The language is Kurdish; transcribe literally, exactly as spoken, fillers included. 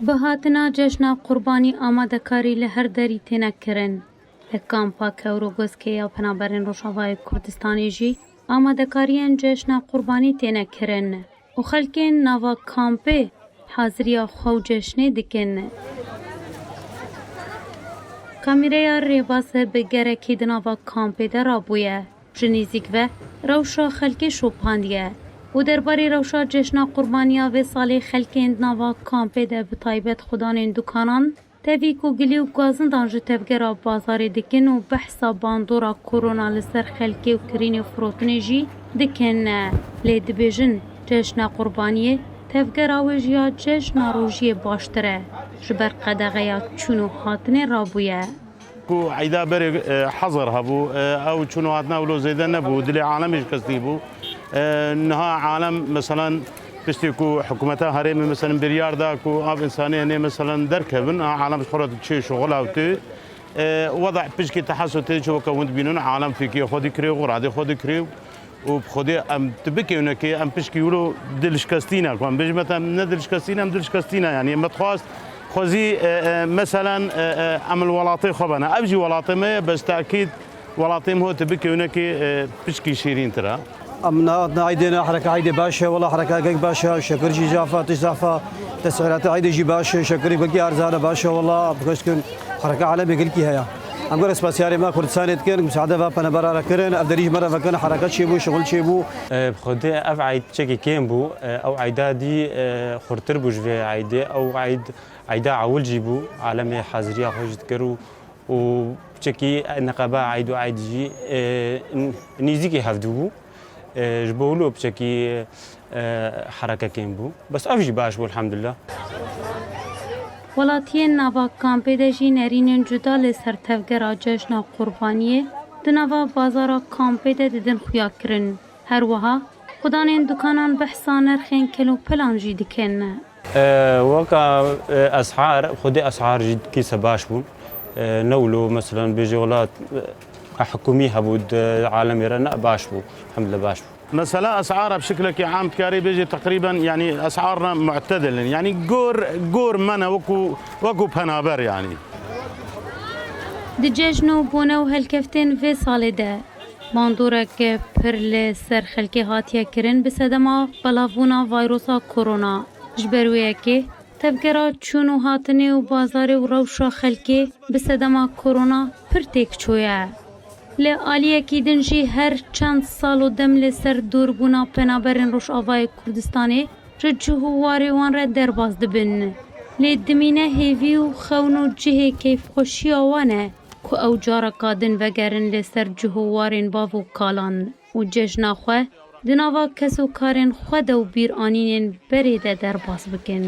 Bi hatina cejna qurbanî amadekarî li her derî têne kirin. Li kampa Kewrogozkê ya Penaberên Rojavayê Kurdistanê jî amadekariyên cejna qurbanî têne kirin û xelkên nava kampê haziriya xwe û cejnê dikin. Kamîreya rêbaz bi gerekî di nava kampê de rabûye. Ji nêzîk ve rewşa xelkê şopandiye û derbarê rewşa cejna qurbaniya vê salê xelkên di nava kampê de bi taybet xudanên dukanan tevî ku gilî û gazindan ji tevgera bazarê dikin û behsa bandora korona li ser xelkê û kirînê firotinê jî dikin. Lê dibêjin cejna qurbaniyê tevgera wê ji ya cejna rojiyê baştir e. Ji ber qedexeya çûn û hatinê rabûye. Ku eyda berê, e, hezir hebû, e, ew çûn û hatina wilo zêde nebû, dilê alemê şikestî bû. E, niha alem, meselan, piştî ku hikûmeta herêmê, meselan, biryar da ku av însanê hene, meselan, derkevin, a alem ji xwe re çê şixul ew tê. E, weda pişkî teheso tê çi weke hûn dibînin, alem fêkiyê xwe dikirê, xuradê xwe dikirê. Û bi Xwedê em tu bikewne kê, em pişkî wilo dilşkestî ne. Ku em bêjin me te em ne dilşkestî ne, em dilşkestî ne. Yanî me dixwast, xwezî, e, e, meselen, e, e, em li welatê xwe bene. Ev jî welatê me ye, bes tekîd welatê me ho tu bikewne kê, e, pişkî şîrîntir e. Em na, na eydê ne, hereke eydê baş e, wela hereke gelek baş e, şekir jî zaf e, tişt zaf e, tesîratê eydê jî baş e, şekirê gelkî erzan e, baş e, wela bi keşkin hereke alemê gelkî heye. Em gor spasiyarê me Kurdistanê dikin, misaade va penebera re kirin, ev derî ji me re vekin, hereke çêbû, şixul çêbû. E, bi Xwedê ev eyd çekî kêm bû. E, ew eyda dî, e, xurtir bû ji vê eydê. Ew eyd, eyda ewil jî bû. Alemê haziriya xwe jî dikir û, û çekî neqeba eyd û eyd jî, e, n-, nîzîkî hevdû bû. E, ji bo wilo piçekî, e, hereke kêm bû. Bes ev jî baş bû, elhamdulillah. Welatiyên nava kampê de jî nerînên cuda li ser tevgera cejna qurbaniyê di nava bazara kampê de didin xuyakirin. Her wiha xudanên dukanan behsa nirxên kelopilan jî dikin. E, weka, e, esar, xwedê esar jî dikî se baş bûn. E, ne wilo, meselan, bêjê welat, e, hikûmî hebû di alemê re, ne baş bû. Elhamdulillah baş bû. Mesela esara bi şiklekî am dikarî bêjî teqrîben, yanî esarna mu'tedil in. Yanî gor, gor me ne wekû, wekû penaber yanî. Di cejn û bone û helkeftên vê salê de bandorek pir li ser xelkê hatiye kirin bi sedema belavbûna vayrosa korona. Ji ber wê yekê tevgera çûn û hatinê û bazarê û rewşa xelkê bi sedema korona pir têk çûye. Li aliyekî din jî her çend sal û dem li ser dûrbûna penaberên Rojavayê Kurdistanê ji cih û warê wan re derbas dibin. Lê dimîne hêvî û xewn û cihê keyfxweşiya wan e ku ew careka din vegerin li ser cih û warên bav û kalan û cejna xwe di nava kes û karên xwe de û bîranînên berê de derbas bikin.